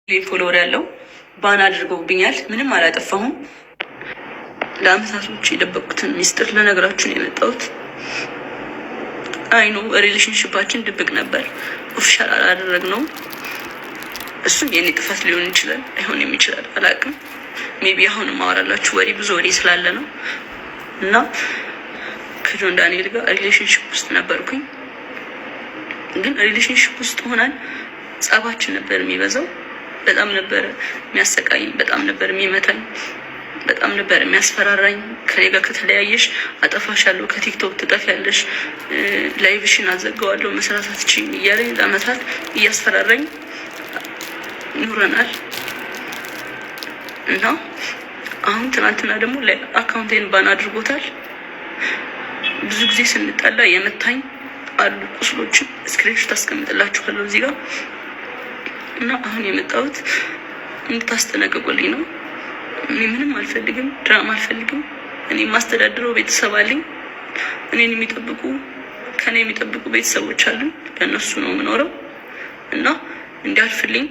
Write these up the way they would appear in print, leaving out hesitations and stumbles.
Follower ያለው ban አድርገውብኛል። ምንም አላጠፋሁም። ለአመታቶች የደበቅኩትን ሚስጥር ልነግራችሁ ነው የመጣሁት። I know relationship ኣችን ድብቅ ነበር፣ official አላደረግነውም። እሱም የኔ ጥፋት ሊሆን ይችላል፣ አይሆንም ይችላል፣ አላውቅም። Maybe አሁን ማወራላችሁ ወሬ ብዙ ወሬ ስላለ ነው። እና ከጆን ዳንኤል ጋር relationship ውስጥ ነበርኩኝ። ግን relationship ውስጥ ሆነን ጸባችን ነበር የሚበዛው። በጣም ነበር የሚያሰቃይኝ፣ በጣም ነበር የሚመታኝ፣ በጣም ነበር የሚያስፈራራኝ። ከኔ ጋር ከተለያየሽ አጠፋሻለሁ፣ ከቲክቶክ ትጠፊያለሽ፣ live ሽን አዘጋዋለሁ፣ መስራት አትችይም እያለኝ ለአመታት እያስፈራራኝ ኑረናል። እና አሁን ትናንትና ደግሞ account ኤን ban አድርጎታል። ብዙ ጊዜ ስንጣላ የመታኝ አሉ ቁስሎችን screenshot አስቀምጥላችኋለሁ እዚህ ጋር። እና አሁን የመጣሁት እንድታስጠነቅቁልኝ ነው። እኔ ምንም አልፈልግም፣ ድራማ አልፈልግም። እኔ የማስተዳድረው ቤተሰብ አለኝ። እኔን የሚጠብቁ፣ ከኔ የሚጠብቁ ቤተሰቦች አሉኝ። ለእነሱ ነው የምኖረው እና እንዲያልፍልኝ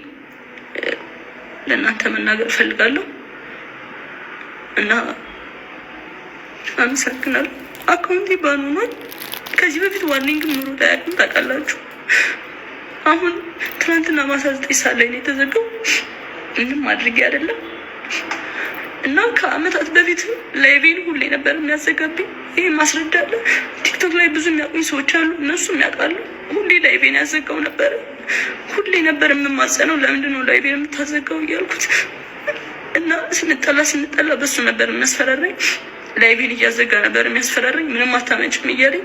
ለእናንተ መናገር እፈልጋለሁ እና አመሰግናለሁ። Account ኤ ban ሆኗል። ከዚህ በፊት warning ም ኑሮ አያውቅም፣ ታውቃላችሁ። አሁን ትናንትና ማታ 9 ሰዓት ላይ ነው የተዘጋው። ምንም አድርጌ አይደለም። እና ከአመታት በፊት live ኤን ሁሌ ነበር የሚያዘጋብኝ። ይሄ ማስረጃ አለ። ቲክቶክ ላይ ብዙ የሚያውቁኝ ሰዎች አሉ፣ እነሱም ያውቃሉ። ሁሌ live ኤን ያዘጋው ነበረ። ሁሌ ነበር የምማጸነው፣ ለምንድን ነው live ኤን የምታዘጋው እያልኩት። እና ስንጠላ ስንጠላ በሱ ነበር የሚያስፈራራኝ። Live ኤን እያዘጋ ነበር የሚያስፈራራኝ። ምንም አታመጭም እያለኝ።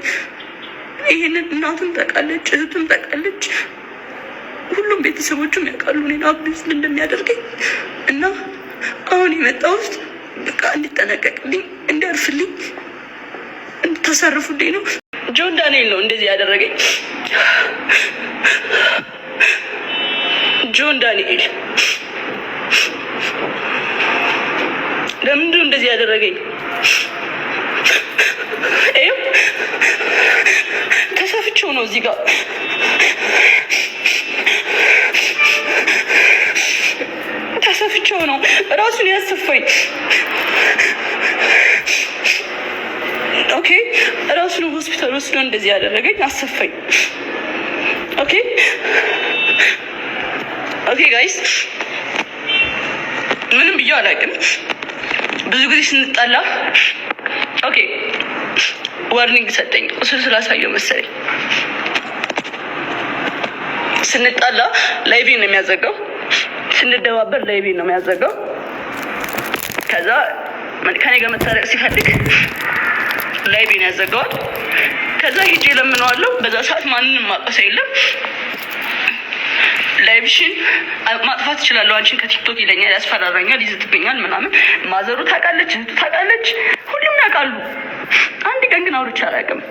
ይህንን እናቱም ታውቃለች፣ እህቱም ታውቃለች፣ ሁሉም ቤተሰቦቹም ያውቃሉ እኔን abuse እንደሚያደርገኝ። እና አሁን የመጣሁት በቃ እንዲጠነቀቅልኝ፣ እንዲያርፍልኝ፣ እንድታሳርፉልኝ ነው። ጆን ዳንኤል ነው እንደዚህ ያደረገኝ። ጆን ዳንኤል ለምንድን ነው እንደዚህ ያደረገኝ? ይኸው ተሰፍቼው ነው፣ እዚህ ጋር ተሰፍቼው ነው፣ ራሱን ያሰፋኝ። Okay፣ ራሱን ሆስፒታል ወስዶ እንደዚህ ያደረገኝ፣ አሰፋኝ። Okay guys፣ ምንም ብዬ አላውቅም። ብዙ ጊዜ ስንጣላ okay warning ሰጠኝ። ቁስል ስላሳየው መሰለኝ። ስንጣላ live ኤን ነው የሚያዘጋው። ስንደባበር live ኤን ነው የሚያዘጋው። ከዛ ከኔ ጋር መታረቅ ሲፈልግ live ኤን ያዘጋዋል። ከዛ ሄጄ ለምነዋለሁ። በዛ ሰዓት ማንንም ማቀሰ የለም። Live ሽን ማጥፋት እችላለሁ አንቺን ከቲክቶክ ይለኛል፣ ያስፈራራኛል፣ ይዝትብኛል ምናምን። ማዘሩ ታውቃለች፣ እህቱ ታውቃለች፣ ሁሉም ያውቃሉ። አንድ ቀን ግን አውርቼ አላውቅም።